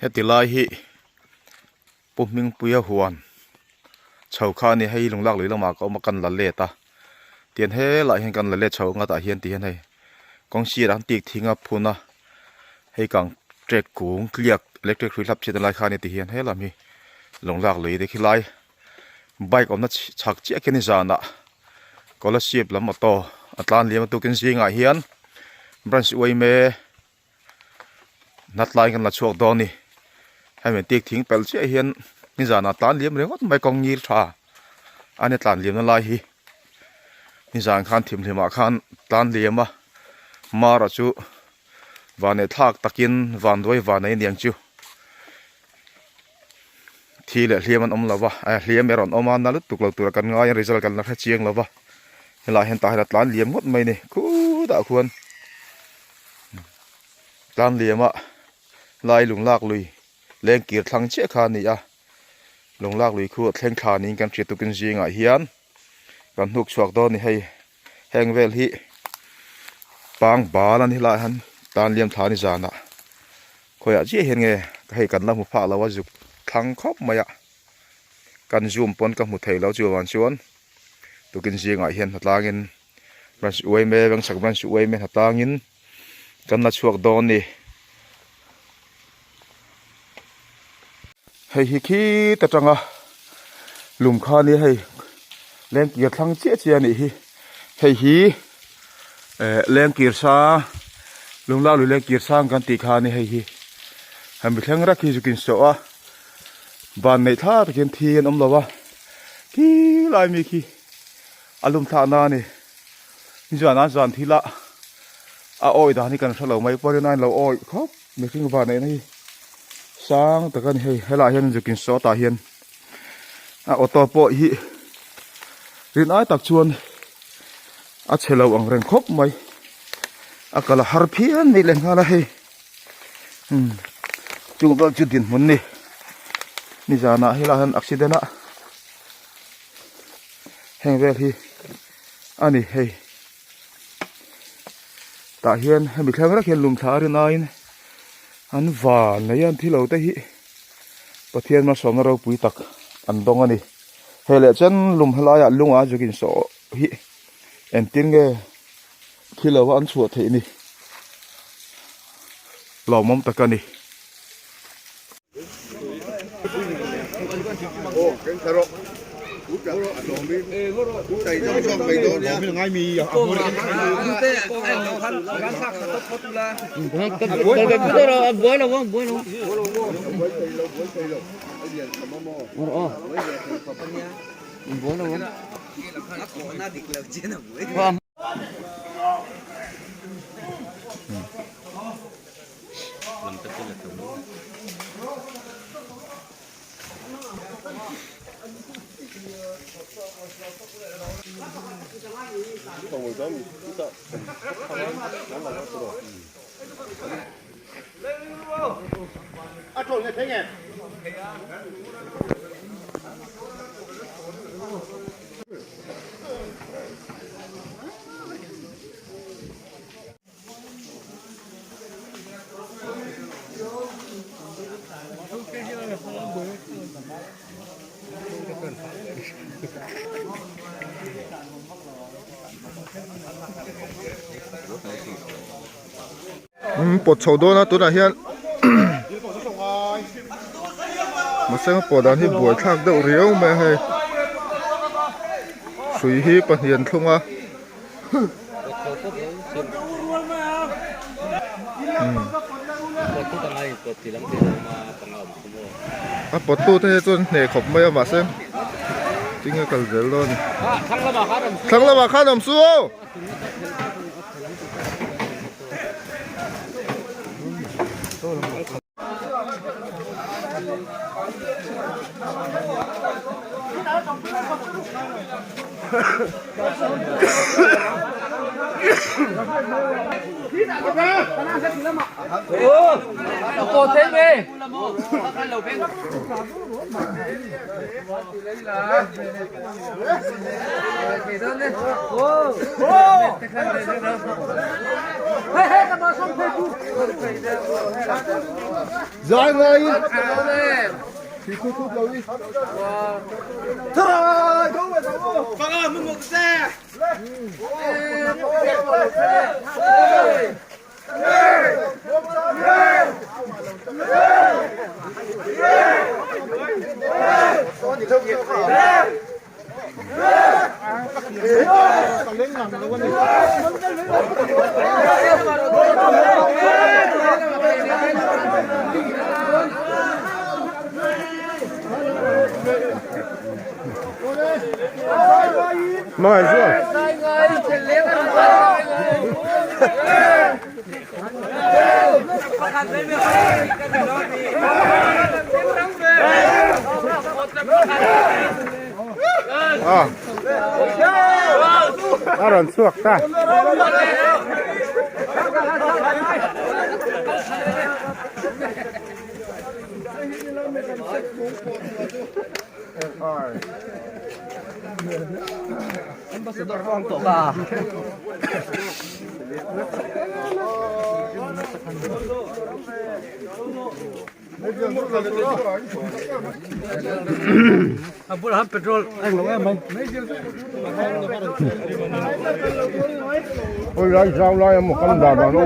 Heti lai hi Pu Hmingpuia huan chho kha a ni hei lung lak lui lamah ka awm a kan la let a tian helaiah hian kan la let chho ang tah hian ti hian hei kawng sirah an tik thing a phun a hei kang trek kung tliak electric hrui hlap chhiat lai kha a ni ti hian helam hi lung lak lui te khilai bike awmna chhak chiah khian zanah scholarship lam auto a tlan liam a tukin zingah hian branch uaime hnatlai kan la chhuak dawn a ni hemi tik thing pelh chiah hian nizanah tlan liam ringawt mai kawng ngil tha a ni tlan liamna lai hi nizan khan thimhlimah khan tlan liam a mara chu vaneh thlak takin vanduai van a aniang chu thi leh hliam an awm lo va eh hliam erawh an awm a na lutuk lo tura kan ngai a result kan la hre chiang lo va helaiah hian tah hian a tlan liam ngawt mai a ni khutah khuan. Tlang liama lai lung lak lui leng kir thlang chiah kha a ni a lung lak lui khu a thleng thla niin kan hriat tukin zingah hian kan hnuk chhuak dawn a ni hei heng vel hi pang bal a ni helaiah hian tan liam thla a ni zanah khawiah chiah hian nge hei kan la hmu phah lo a zuk thlang khawp mai a kan zoom pawn ka hmu thei lo chuvang chuan tukin zingah hian hnatlangin branch uaime vengchhak branch uaime hnatlangin kan la chhuak dawn ni hei hi khit atanga lum kha nia hei lengkir thlang chiah chiah a nih hi hei hi eh lengkir sang lungla lui lengkir sang kan tih kha a ni hei hi hemi thleng rek hi zuk insawh a van neih thla takin thi an awm lo a khi lai mi khi a lum thlak na a ni. Nizan a zan thil a a awi dan hi kan hre lo mai pawhin a inlo awi khawp mihring van neihna hi sang tak a ni hei helaiah hian zukin sawtah hian a auto pawh hi rin ai tak chuan a chhe lo ang reng khawp mai a kal a har phian mai leh nghal a hei umm chung vel chu dinhmun ni nizanah helaiah hian accident a heng vel hi. a ni hei tah hian hemi thleng rek hian lum thla a rin aiin an van mai a an thi lo te hi Pathian malsawmna ropui tak an dawng a ni hei leh chuan lum helaiah lungah zuk insawh hi engtin nge thi lo a an chhuah theih ni lawmawm tak a ni. Umm pawt chho dawn a tunah hian mahse a pawh dan hi buaithlak deuh riau mai a hei hrui hi pahnih an thlung a. A pawt tu te hi chuan hneh khawp mai a mahse tinge kal zel dawn a ni thlang lamah khan awm su aw. A rawn chhuak ta. Ôi lai rau lai một con đà bà nó